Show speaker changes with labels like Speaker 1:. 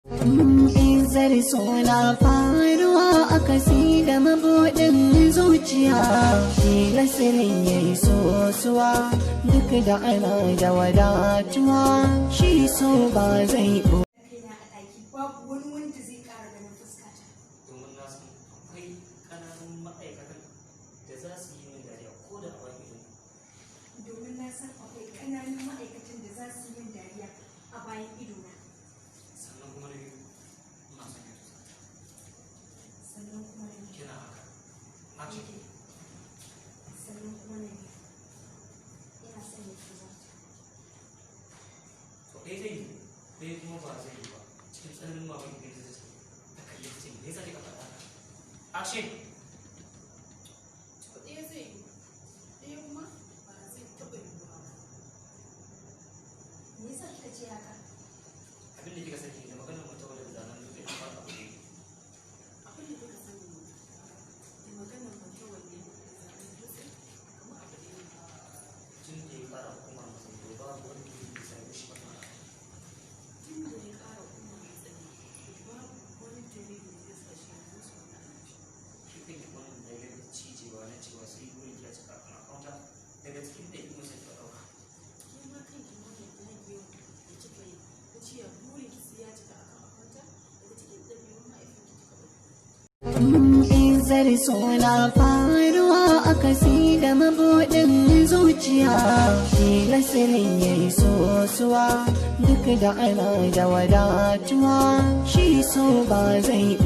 Speaker 1: Izar suna faruwa a kasi da mabuɗin zuciya. Tilasirin ya yi sosuwa duk da ana da wadatuwa, shi so ba zai
Speaker 2: Kaina a ɗaki, babu wani wanda zai ƙara ganin fuskata.
Speaker 3: Domin na san akwai ƙananun ma'aikatan da za su yi min dariya ko da a bayan ido.
Speaker 2: Domin na san akwai ƙananun ma'aikatan da za su yi min dariya a bayan idona.
Speaker 3: Sannan kuma na biyu, ina son ya tusa.
Speaker 2: Sannan kuma na biyu.
Speaker 3: Kina haka, action.
Speaker 2: Sannan kuma na biyu, ina son ya tuzarta.
Speaker 3: To, ɗaya zai yi, ɗaya kuma ba zai yi ba. Cikin tsananin mamaki da zai ta kalli, ta ce, "Me yasa kika faɗa haka?" Action.
Speaker 4: To, ɗaya zai yi, ɗaya kuma ba zai taɓa yiwuwa ba.
Speaker 2: Me yasa kika ce haka?
Speaker 3: Abin da kika sani da maganar mutum da zanen dutse kamar abu ne.
Speaker 4: Abin da kika sani ne da maganar matawalle da zanen dutse kamar abu ɗaya ne.
Speaker 3: Tun da ya fara hukumar matsayi, babu wanda ya yi sai shi ba.
Speaker 4: Tun da ya ƙara umar matsayi, babu wani dalili da zai sa shi ya musu wani abu.
Speaker 3: Shi kan yi wannan dalilin cijewa na cewa sai burin ya cika kan akawunta, daga cikin ɗabi'un sai ka ɗauka.
Speaker 4: Ke ma kanki wannan dagewa da kika yi na cewa burin ki sai ya cika akan akwanta, daga cikin ɗabi'un mahaifinki kika ɗauko.
Speaker 1: Izar suna faruwa a kasi da mabuɗin zuciya. Tilasirin ya yi sosuwa duk da ana da wadatuwa, shi so ba zai